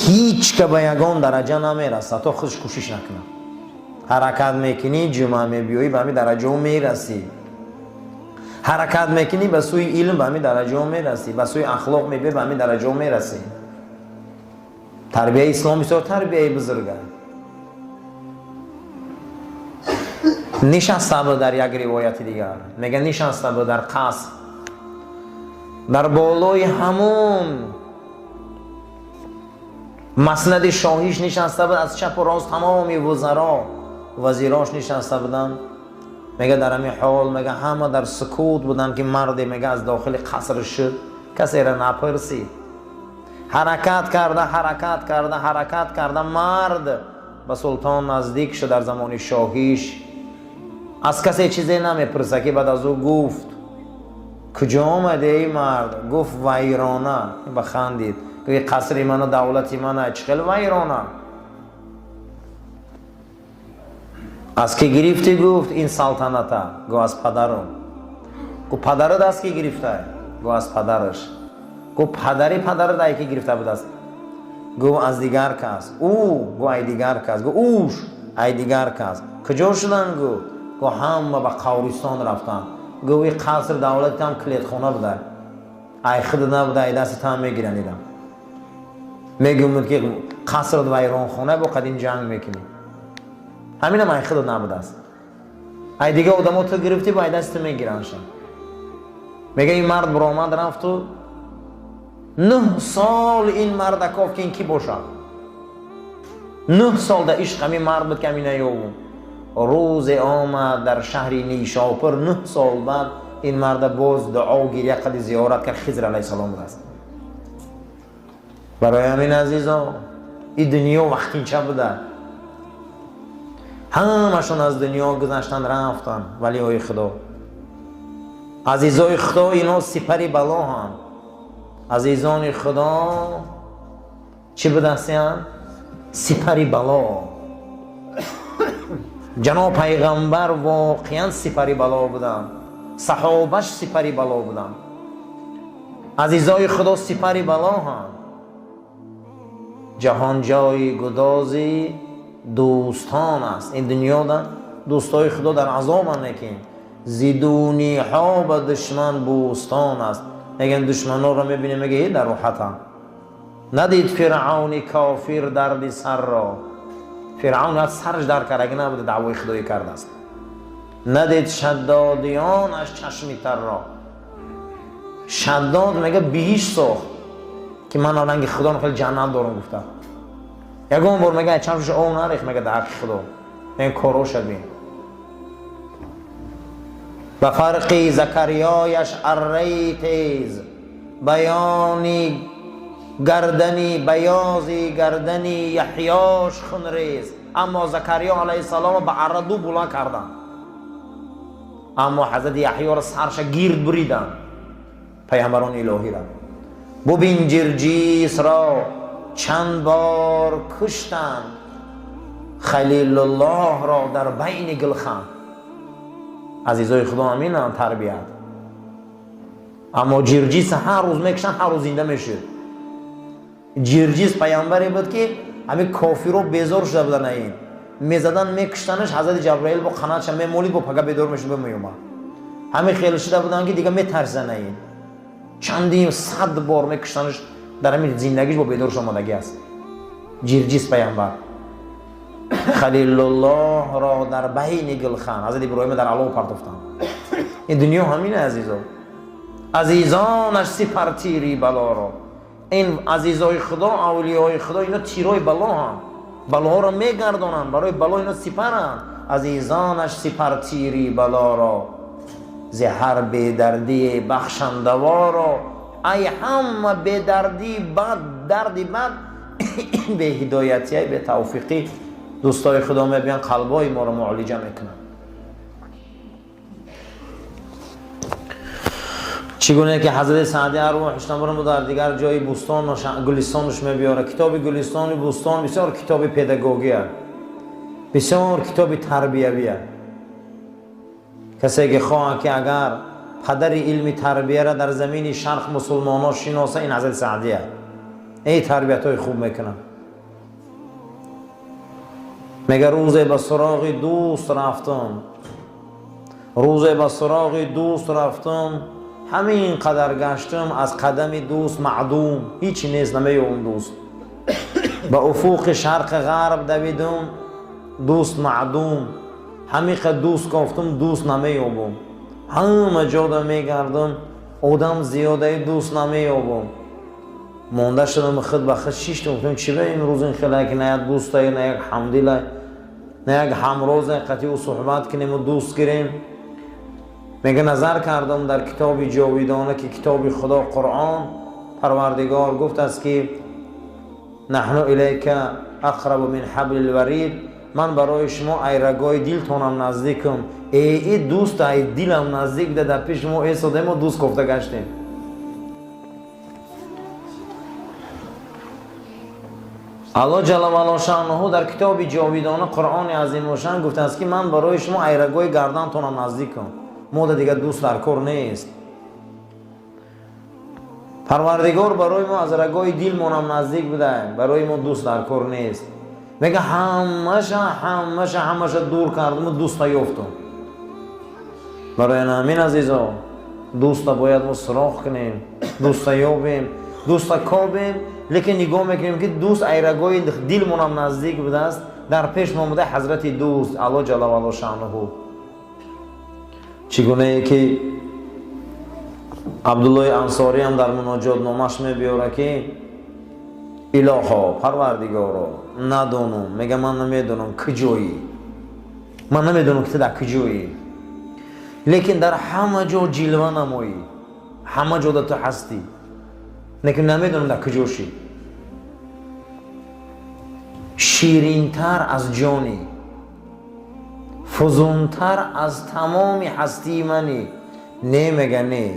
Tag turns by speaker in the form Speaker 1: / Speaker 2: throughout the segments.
Speaker 1: Ҳеҷ ка ба ягон дараҷа намерасад, то худаш кӯшиш накунад. Ҳаракат мекунӣ, ҷумъа мебиёӣ, ба ҳамин дараҷао мерасӣ. Ҳаракат мекунӣ, ба сӯи илм, ба ҳамин дараҷао мерасӣ. Ба сӯи ахлоқ мебиёӣ, ба ҳамин дараҷао мерасӣ. Тарбияи ислом бисёр тарбияи бузурга. Нишаста буд дар як ривояти дигар. Мега нишаста буд дар қаср. Дар болои ҳамун маснади шоҳиш нишаста буд, аз чапу рост тамоми вузаро, вазирош нишаста буданд. Мега дар ҳамин ҳол, мега ҳама дар сукут буданд, ки марде мега аз дохили қаср шуд, касеро напурсид. Ҳаракат карда, ҳаракат карда, ҳаракат карда, мард ба султон наздик шуд дар замони шоҳиш. Аз касе чизе намепурса, ки баъд аз ӯ гуфт: куҷо омадӣ, эй мард? Гуфт: вайрона. Бахандид. Гуфт: қасри ману давлати мана, чӣ хел вайрона? Аз ки гирифтӣ? Гуфт: ин салтаната. Гуфт: аз падарам. Гуфт: падарат аз ки гирифта? Гуфт: аз падараш. Гуфт: падари падарат ай ки гирифта будааст? Гуфт: аз дигар кас. Ӯ гуфт: ай дигар кас. Гуфт: ӯш ай дигар кас. Куҷо шуданд? Гуфт. Гуфт: ҳама ба қавристон рафтанд. Гуфт: ин қаср давлати там клетхона буда, ай худ набуда, ай дасти там мегиранд. Идам мегӯмуд, ки қасрат вайронхона, бо қадим ҷанг мекунӣ, ҳаминам ай худ набудааст, ай дига одамо ту гирифтӣ, бо ай дасти ту мегирандша. Мега ин мард буромад, рафту 9 сол ин мардаков, ки ин ки бошад. 9 сол да ишқ ҳамин мард буд, ки ҳамина ёвум. Рӯзе омад дар шаҳри Нишопур, 9 сол баъд ин марда боз дуо гиря қади зиёрат кард, Хизр алайҳиссалом будааст. Барои ҳамин, азизо, ин дунё вақтинча буда, ҳамашон аз дунё гузаштанд, рафтанд. Валиҳои Худо, азизои Худо, ино сипари балоҳанд. Азизони Худо чӣ будастиянд? Сипари бало. Ҷаноб пайғамбар воқеан сипари бало буданд, саҳобаш сипари бало буданд. Азизои Худо сипари балоҳанд. Ҷаҳон ҷои гудози дӯстон аст. Ин дунёда дӯстои Худо дар азобанд, лекин зидуниҳо ба душман бӯстон аст. Мегӯянд, душманонро мебинем, мега ҳе дар роҳатам. Надид Фиръавни кофир дарди сарро. Фиръавн аз сараш дар кард, агар набуда даъвои худоӣ кардааст. Надид шаддодиёнаш чашми тарро. Шаддод мега биҳишт сохт, ки ман ранги Худо хеле ҷаннат дорам гуфта. Ягон бор мега чашмаш ов нарехт, мега дар ҳаққи Худо. Мега короша бин. Ба фарқи Закариёяш арраи тез, баёни гардани баёзи гардани Яҳёш хунрез. Аммо Закариё алайҳиссалом ба арра ду буланд карданд, аммо ҳазрати Яҳёро сарша гирд буриданд, пайғамбарони илоҳиро. Бубин Ҷирҷисро чанд бор куштанд, Халилуллоҳро дар байни гулхан. Азизои Худо, ҳаминанд тарбият. Аммо Ҷирҷис ҳар рӯз мекушанд, ҳар рӯз зинда мешуд. Ҷирҷис пайғамбаре буд, ки ҳамин кофиро безор шуда буданд, ин мезадан, мекуштанаш, ҳазрати Ҷабраил бо қанатша мемолид, бо пага бедор мешуд, меомад. Ҳамин хел шуда буданд, ки дига метарсиданд. Ин чандин сад бор мекуштанаш, дар ҳамин зиндагиш бо бедор шуда омадагӣ аст Ҷирҷис пайғамбар. Халилуллоҳро дар байни гулхан, ҳазрат Иброҳима дар алов партофтанд. Ин дунё ҳамин, азизо. Азизонаш сипар тири балоро. Ин азизои Худо, авлиёи Худо, ино тирои балоҳанд, балоҳоро мегардонанд, барои бало ино сипаранд. Азизонаш сипар тири балоро, зи ҳар бедардие бахшандаворо. Ай ҳама бедардӣ бад, дарди бад беҳидоятия, бетавфиқӣ. Дӯстои Худо мебиён, қалбҳои моро муолиҷа мекунанд. Чӣ гуна ки ҳазрати Саъди арвоҳиш намурам дар дигар ҷои бӯстон гулистонаш мебиёрад. Китоби Гулистони бӯстон бисёр китоби педагогия, бисёр китоби тарбиявия. Касе ки хоҳад, ки агар падари илми тарбияра дар замини шарқ мусулмонҳо шиноса, ин ҳазрати Саъдия. Эй тарбиятҳои хуб мекунад. Мега рӯзе ба суроғи дӯст рафтам, рӯзе ба суроғи дӯст рафтам, ҳамин қадар гаштам, аз қадами дӯст маъдум, ҳичи нест, намеёбам дӯст. Ба уфуқи шарқи ғарб давидам, дӯст маъдум, ҳамин қадр дӯст кофтам, дӯст намеёбам. Ҳама ҷода мегардам, одам зиёдаи дӯст намеёбам. Монда шудам, худ ба худ шиштам, гуфтам чӣ ба имрӯз ин хеле ки на як дӯстае, на як ҳамдиле, на як ҳамрозе қатъи ӯ суҳбат кунему дӯст гирем. Мега назар кардам дар китоби ҷовидона, ки китоби Худо Қуръон, Парвардигор гуфтааст ки наҳну илайка ақрабу мин ҳаблил варид, ман барои шумо ай рагои дилтонам наздикам. Э и дӯст ай дилам наздик буда, дар пеши мо эсодемо дӯст кофта гаштем. Аллоҳ ҷалла ваало шаънуҳу дар китоби ҷовидона Қуръони азимушан гуфтааст ки ман барои шумо ай рагои гардантонам наздикам, мода дигар дӯст дар кор нест. Парвардигор барои мо аз рагои дилмонам наздик буда, барои мо дӯст дар кор нест. Мега ҳамаша ҳамаша ҳамаша дур кардаму дӯста ёфтум. Барои ҳамин азизо, дӯста бояд мо суроғ кунем, дӯста ёбем, дӯста кобем, лекин нигоҳ мекунем ки дӯст ай рагои дилмонам наздик будааст, дар пеш мо буда ҳазрати дӯст Аллоҳ ҷалла ваало шаънуҳу. Чӣ гунае ки Абдуллои Ансориам дар муноҷотномаш мебиёрад ки илоҳо, Парвардигоро, надонам, мега ман намедонам куҷоӣ, ман намедонам ки ту дар куҷоӣ, лекин дар ҳама ҷо ҷилва намоӣ, ҳама ҷода ту ҳастӣ, лекин намедонам дар куҷо шӣ. Ширинтар аз ҷонӣ, фузунтар аз тамоми ҳастии манӣ. Не, мега не,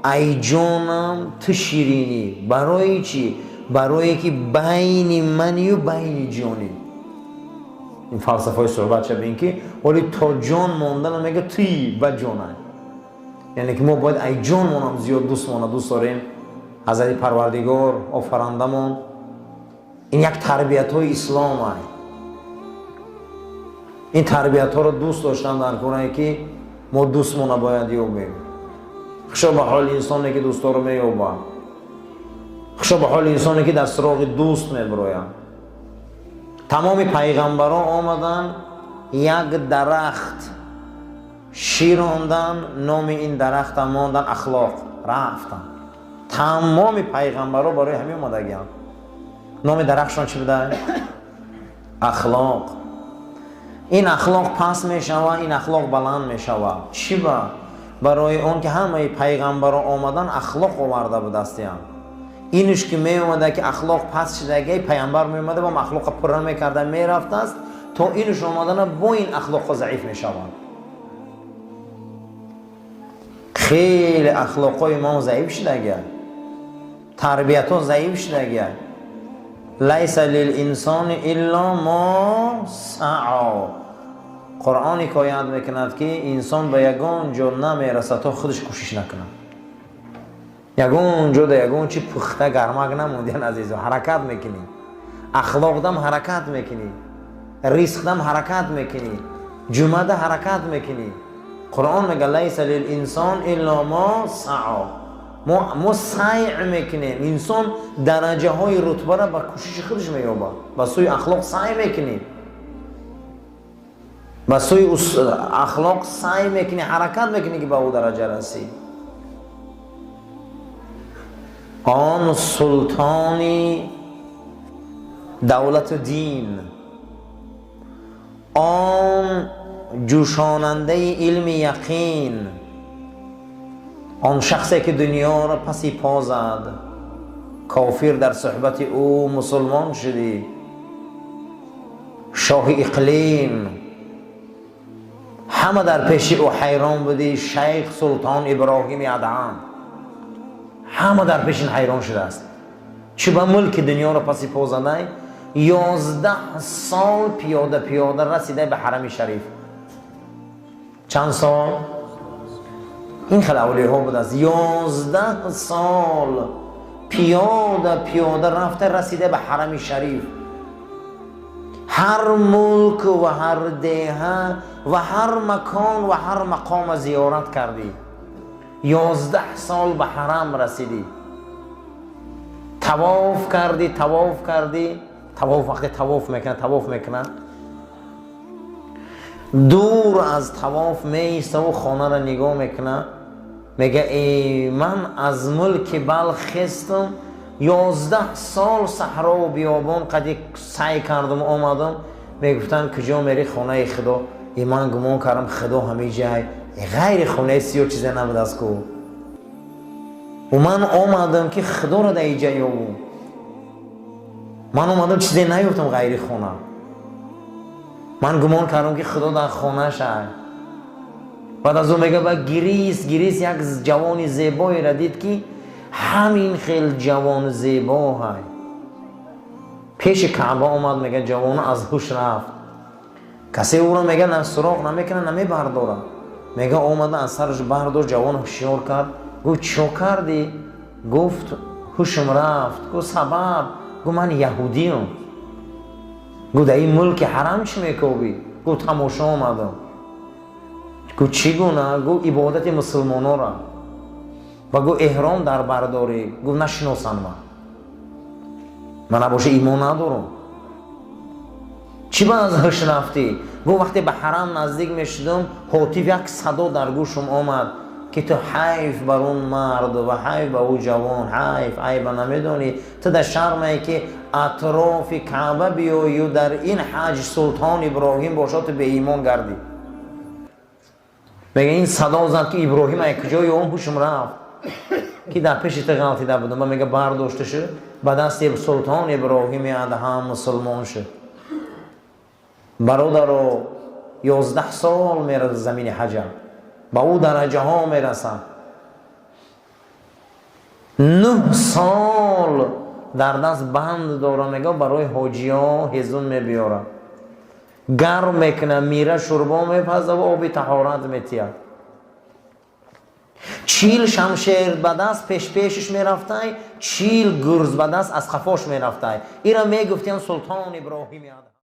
Speaker 1: ай ҷонам ту ширинӣ. Барои чӣ? Барое ки байни манию байни ҷонӣ. Ин фалсафаи суҳбат шабин ки оли то ҷон мондана мега туи ба ҷонай, яъне ки мо бояд ай ҷонмонам зиёд дӯстмона дӯст дорем ҳазрати Парвардигор офарандамон. Ин як тарбиятҳои ислом ай. Ин тарбиятҳоро дӯст доштан дар корае ки мо дӯстмона бояд ёбем. Хушо ба ҳоли инсоне ки дӯстҳоро меёбад, хушо ба ҳоли инсоне ки дар суроғи дӯст мебирояд. Тамоми пайғамбарон омаданд, як дарахт широндан, номи ин дарахта мондан ахлоқ, рафтанд. Тамоми пайғамбаро барои ҳамин омадагианд. Номи дарахтшон чӣ буда? Ахлоқ. Ин ахлоқ паст мешавад, ин ахлоқ баланд мешавад. Чӣ ба? Барои он ки ҳамаи пайғамбаро омадан ахлоқ оварда будастиянд. Инуш ки меомада ки ахлоқ паст шудагиай, пайғамбар меомада бо ахлоқа пурра мекарда мерафтааст, то инуш омадана бо ин ахлоқҳо заиф мешаванд. Хеле ахлоқҳои мо заиф шудагия, тарбиятҳо заиф шудагия. Лайса лилинсони илло мо саъо. Қуръон ҳикоят мекунад ки инсон ба ягон ҷо намерасад то худаш кӯшиш накунад. Ягон ҷо да ягон чи пухта гармак намондиан азизо, ҳаракат мекунӣ, ахлоқдам ҳаракат мекунӣ, ризқдам ҳаракат мекунӣ, ҷумъада ҳаракат мекунӣ. Қуръон мега лайса лилинсон илло мо саъо. Мо сай мекунем, инсон дараҷаҳои рутбара ба кӯшиши худаш меёбад. Ба сӯи ахлоқ сай мекунӣ, ба сӯи ахлоқ сай мекунӣ, ҳаракат мекунӣ ки ба ӯ дараҷа расӣ. Он султони давлату дин, он ҷӯшонандаи илми яқин, он шахсе ки дунёро паси по зад, кофир дар суҳбати ӯ мусулмон шудӣ, шоҳи иқлим, ҳама дар пеши ӯ ҳайрон будӣ, шайх Султон Иброҳими Адҳам, ҳама дар пешин ҳайрон шудааст. Чӣ ба мулки дунёро паси по задай, 11 сол пиёда пиёда расидай ба ҳарами шариф. Чанд сол? Ин хел авлиёҳо будааст. 11 сол Пиёда пиёда рафта расида ба Ҳарами Шариф. Ҳар мулк ва ҳар деҳа ва ҳар макон ва ҳар мақома зиёрат кардӣ. 11 сол ба ҳарам расидӣ, тавоф кардӣ, тавоф кардӣ, тавоф. Вақте тавоф мекунад, тавоф мекунад, дур аз тавоф меиставу хонаро нигоҳ мекунад, мега: «Эй, ман аз мулки Балх хестум, 11 сол саҳрову биёбон қади сай кардум, омадам. Мегуфтанд: куҷо мери? Хонаи Худо. И ман гумон кардам, Худо ҳамин ҷай, ғайри хонаи сиё чизе набудааст ку. Ман омадам, ки Худоро дар иҷа ёбум. Ман омадам, чизе наёфтам ғайри хона. Ман гумон кардам, ки Худо дар хонаша». Баъд аз ӯ мега ба гирист, гирист, як ҷавони зебоеро дид, ки ҳамин хел ҷавон зебо ҳай. Пеши Каъба омад. Мега, ҷавона аз ҳуш рафт. Касе ӯро, мега, на суроғ намекунад, намебардорад. Мега, омада, аз сараш бардошт, ҷавон ҳушёр кард. Гуфт: «Чо кардӣ?» Гуфт: «Ҳушм рафт». Гуфт: «Сабаб?» Гуфт: «Ман яҳудиям». Гуфт: «Дар ин мулки ҳарам чӣ мекобӣ?» Гуфт: «Тамошо омадам». Гуфт: «Чӣ гуна?» Гуфт: «Ибодати мусулмонора». Ва гуфт: «Эҳром дар бардорӣ». Гуфт: «Нашиносанд, ман набоша, имон надорам». «Чӣ ба аз ҳуш рафтӣ?» Гуфт: «Вақте ба ҳарам наздик мешудам, ҳотиф, як садо дар гӯшам омад, ки ту ҳайф бар он мард ва ҳайф ба ӯ ҷавон, ҳайф, айба намедонӣ, ту дар шармае, ки атрофи Каъба биёю, дар ин ҳаҷ султон Иброҳим бошад, ту беимон гардӣ». Мега, ин садо зад, ки Иброҳим ай куҷои он, ҳушм рафт, ки дар пеши ту ғалтида будам». Ба мега, бардошта шуд ба дасти султон Иброҳими Адҳам, мусулмон шуд. Бародаро, 11 сол мерада замини ҳаҷа, ба ӯ дараҷаҳо мерасад. 9 сол дар даст банд дора, мега, барои ҳоҷиҳо ҳезун мебиёрад, гарм мекунад, мира шӯрбо мепаза ва оби таҳорат метиҳад. 40 шамшер ба даст пешпешиш мерафтай, 40 гурз ба даст аз қафош мерафтай. Ира мегуфтиян султон Иброҳими.